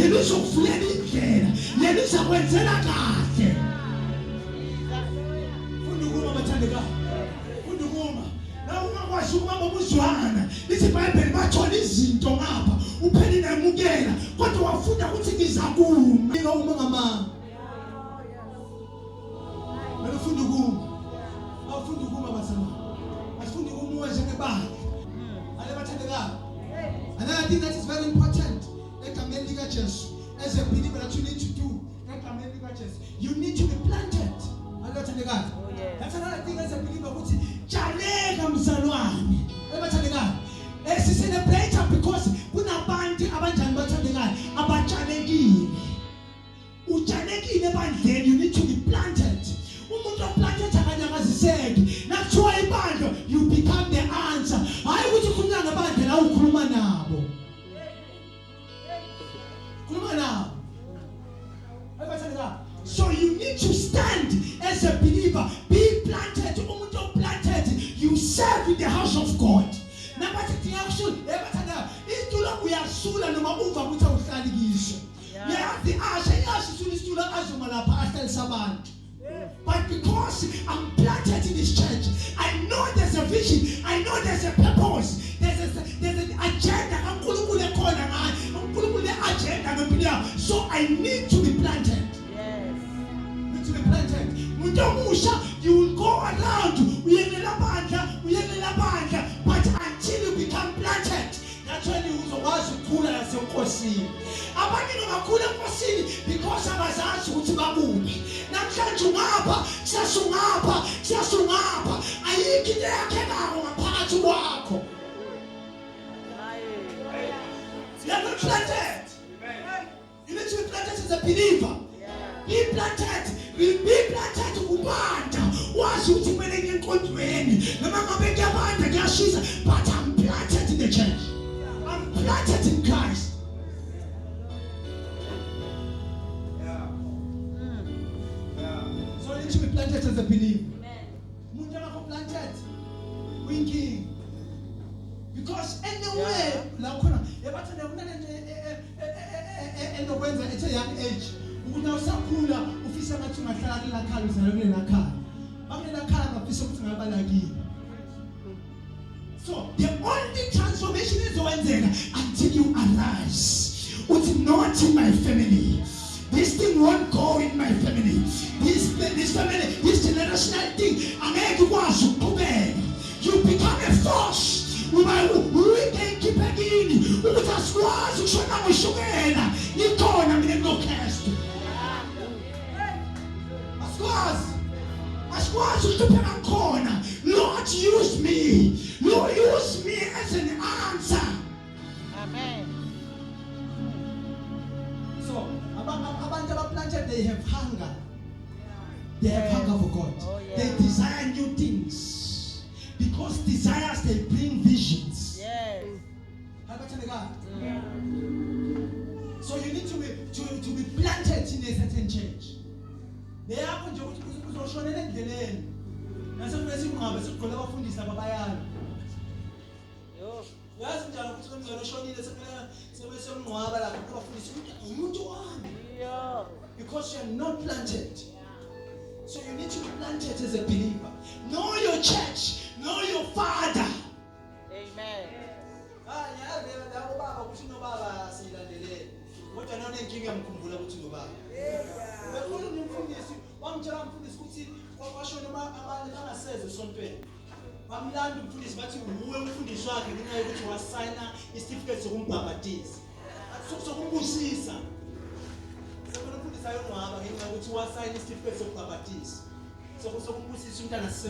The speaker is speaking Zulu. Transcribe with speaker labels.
Speaker 1: Yena uzokuvulela indlela, yena uzakwenzela kahle. Funda ukuma bathandekayo, funda ukuma. Na ungakwazi ukuma ngokuzwana, lithi iBhayibheli bathola izinto ngapha uphele namukela, kodwa wafunda ukuthi ngizakuma. Uma ngamanga Wena ufunda ukuma. Awufunda ukuma bazalwane. Asifunda ukuma njengebandla. Ale bathandekayo. Another thing that is very important egameni lika Jesu as a believer that you need to do egameni lika Jesu, you need to be planted. Ale bathandekayo.
Speaker 2: Oh, yes.
Speaker 1: That's another thing as a believer ukuthi tshaleka mzalwane. Ale bathandekayo. Eh si celebrate because kunabantu abanjani bathandekayo abatshalekile. Utshalekile ebandleni, you need to be planted. Umuntu oplanted akanyakaziseki. Nakuthiwa ibandla, you become the answer. Hayi ukuthi ukhuluma ngebandla la ukhuluma nabo. Khuluma nabo. Abathandekayo. So you need to stand as a believer, be planted. Umuntu oplanted, you serve in the house of God. Nabathi dinga kusula, ebathandekayo. Isitulo uyasula noma uva ukuthi awuhlali kiso. Uyazi ashe iyasho isula isitulo azoma lapha ahlalisa abantu. But because I'm planted in this church, I know there's a vision, I know there's a purpose, there's an agenda kaNkulunkulu ekhona ngayo. uNkulunkulu ne-agenda ngempilo yakho. So I need to be planted.
Speaker 2: Yes.
Speaker 1: Need to be planted. Muntu omusha, you will go around, uyekela bandla, uyekela bandla, but until you become planted, That's when uzokwazi ukukhula nasenkosini. Abaningi bakhula enkosini because abazazi ukuthi bakuphi. Namhlanje ungapha, kusasa ungapha, kusasa ungapha. Ayikho into eyakhekako ngaphakathi kwakho. You are not planted. You need to be planted as a believer. Be planted. Be planted kubanda. Wazi ukuthi kumele ngiye enkonzweni. Noma ngabe kuyabanda kuyashisa, but I'm planted in the church. I'm planted in Christ. So you need to be planted as a believer. Umuntu akakho planted uyinkinga. Because anywhere la khona yabathanda kunalento enokwenza at a young age ukuthi awusakhula ufisa ngathi ungahlala kulela khaya uzalwe kulela khaya bakulela khaya bafisa ukuthi ngabe balakile so the only transformation ezokwenzeka until you arise uthi not in my family this thing won't go in my family this family this generational thing angeke ikwazi ukuqhubeka You become a force. Uba uyigatekeeper kini ukuthi asikwazi ukushona ngoshukela ngikhona mina kunoKristu. Asikwazi. Asikwazi ukuhlupheka ngikhona. Lord use me. Lord use me as an answer.
Speaker 2: Amen.
Speaker 1: So abantu abaplanted they have hunger. They have hunger for God.
Speaker 2: Oh, yeah.
Speaker 1: They desire new things. Because desires they bring visions.
Speaker 2: Yes.
Speaker 1: Hayi So you need to be planted in a certain church. Leyakho nje ukuthi uzoshonela endleleni. Nasekumele singqabe sigqoke abafundisi ababayana.
Speaker 2: Yo.
Speaker 1: Uyazi njani ukuthi lomzali oshonile sekumele sebesomngcwaba lapho kubafundisi ukuthi umuntu wami.
Speaker 2: Yo.
Speaker 1: Because you are not planted. So you need to be planted as a believer. Know your church, know your father.
Speaker 2: Amen.
Speaker 1: Ah, yazi labo baba ukuthi nobaba siyilandelele. Kodwa nonenkinga ngikhumbula ukuthi nobaba. Bekhuluma umfundisi, wangitshela umfundisi ukuthi kwashona abantu bangaseze esontweni. Bamlanda umfundisi bathi wuwe umfundisi wakhe ngenxa yokuthi wasayina isitifiketi sokumbhabhatiza. Sokumbusisa. Sekona umfundisi ayongcwaba ngenxa yokuthi wasayina isitifiketi sokubhabhatiza. Sokumbusisa umntana.